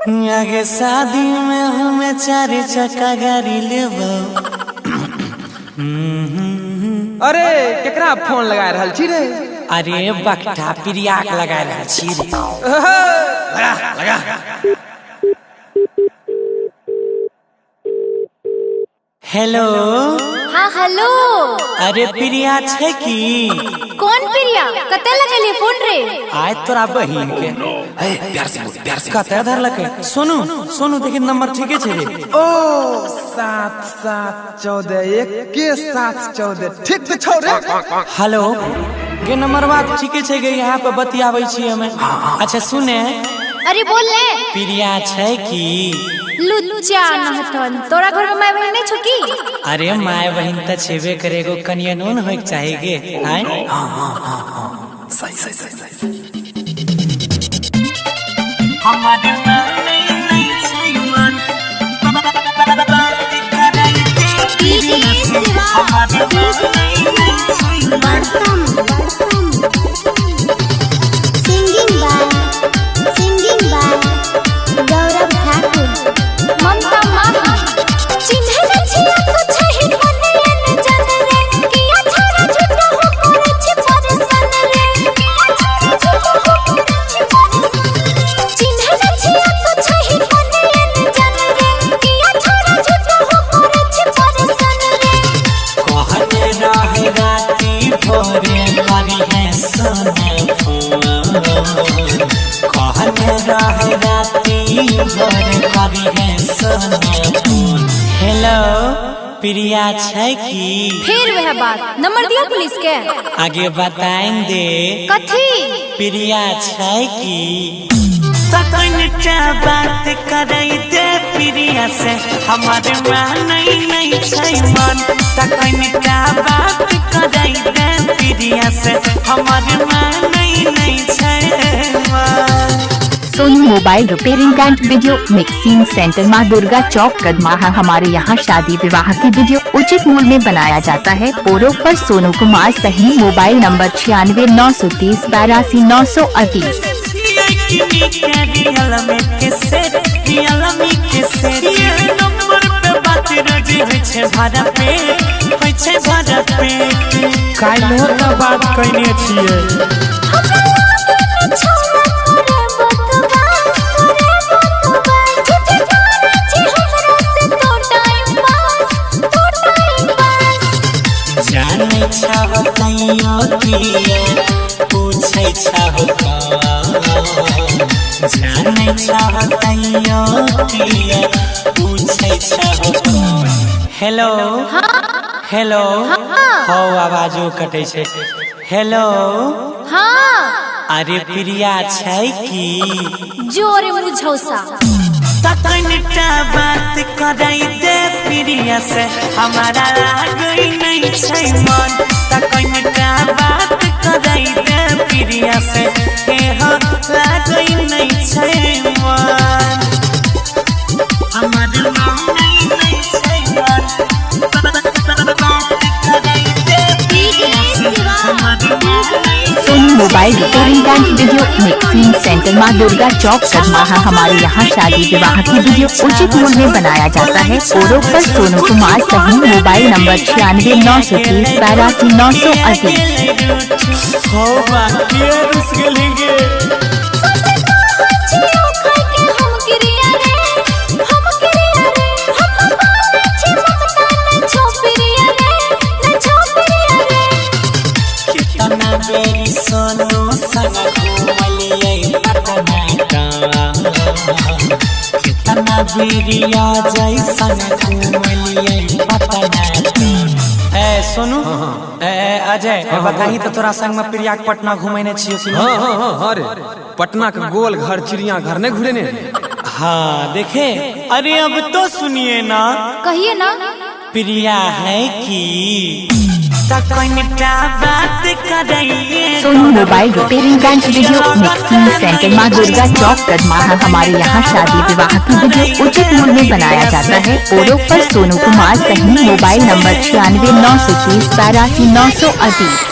आगे शादी में हमें चार चक्का गाड़ी लेबो। अरे केकरा फोन लगा रहल छी रे? अरे बकटा प्रिया के लगा रहल छी रे। लगा लगा। हेलो। हाँ हेलो। अरे प्रिया छे की? कौन प्रिया? कते लगेली फोन रे? आय तोरा बहिन के। हे प्यार से बोल, प्यार से। कते धरलकै? सोनू सोनू देखी नंबर ठीके छे रे। ओ 7 7 14 1 के 7 14 ठीक तो छौ रे। हेलो के नंबर बात ठीके छे गे, यहाँ पे बतियाबै छी हमें। अच्छा सुने। अरे बोल ले। प्रिया छे की? लुच्चा नहतन, तोरा घर में माय बहिन नहीं छौ की? अरे my बहिन त छेबे करे, एगो कनिया नून होय के चाही गे। आय हां हां हां हां सही सही सही सही सही। हमार नहीं नहीं छै मन बात करै ते प्रिया से। हमार नहीं नहीं छै मन। Singing by Gaurav Thakur. Mamta Mahi. चिन्ह न छिया कुछ ही मने न जान रे, किया छाड़ा झूठा हो करे छी परेशान रे, किया छाड़ा झूठा हो करे छी परेशान रे। चिन्ह न छिया कुछ ही मने न जान रे, किया छाड़ा झूठा हो करे छी परेशान रे। कहने रहे राती भोरे करी है सोना फोन। कहने रहे राती भोरे करी है सोना फोन। हेलो प्रिया छै की? फिर वह बात, नंबर दिया पुलिस के। आगे बताएं दे कथी? प्रिया छै की? तखन बात करै दे प्रिया से, हमार मानै नहीं छै मन। तखन बात करै दे प्रिया से, हमार मानै नहीं छै मन। Sonu mobile repairing and video mixing centre, Maa Durga Chowk, Kadmaha. हमारे यहाँ शादी विवाह की वीडियो उचित मूल्य में बनाया जाता है। पोरो पर सोनू कुमार सही। Mobile number 96 930 82 938। काल्हो त बात कइने छियै। हमरा लागल छौड़ा करे बकवास, करे बकवास। झूठे करे छी हमरा से तो टाइम पास, तो टाइम पास। जानै छहो तैयो किया पूछै छहो, जानै छहो तैयो किया पूछै छहो। Hello hello. हौ आवाजो कटै छै। हेलो। हाँ। अरे प्रिया छै की? जोरे मुझौसा। तखन बात करै दे प्रिया से, हमारा लागै नहीं छै मन। तखन बात करै दे प्रिया से, हे हो लागै नहीं छै मन। हमार मानै नहीं छै मन। बात करै दे प्रिया से, हमार मानै। Sonu mobile repairing and video mixing centre, Maa Durga Chowk, Kadmaha. हमारे यहाँ शादी विवाह की वीडियो उचित मूल्य में बनाया जाता है। पोरो पर सोनू कुमार सही। Mobile number 96 930 82 938। हो बाकी रुस गेली गे। सोचे कहाँ छियो खाय के हम क्रिया रे, हम क्रिया रे। हम बोले छी ममता न छो प्रिया रे, न छो प्रिया रे। कितना बेरी सोनू संग घूमलियै पटना गाँव। कितना बेरी अजय संग घूमलियै पटना गाँव। ए सोनू, ए अजय, बताही तो तोरा संग में प्रिया के पटना घुमेने छियो कि हां हां हां हां रे, पटना के गोल घर चिड़िया घर नहीं घुरेने। हाँ देखे। अरे अब तो सुनिए ना। कहिए ना। प्रिया है की? तखन बात करैये। Sonu mobile repairing and video mixing centre, Maa Durga Chowk, Kadmaha. हमारे यहाँ शादी विवाह की वीडियो उचित मूल्य में बनाया जाता है। पोरो पर सोनू कुमार सही। Mobile number 96 930 82 938।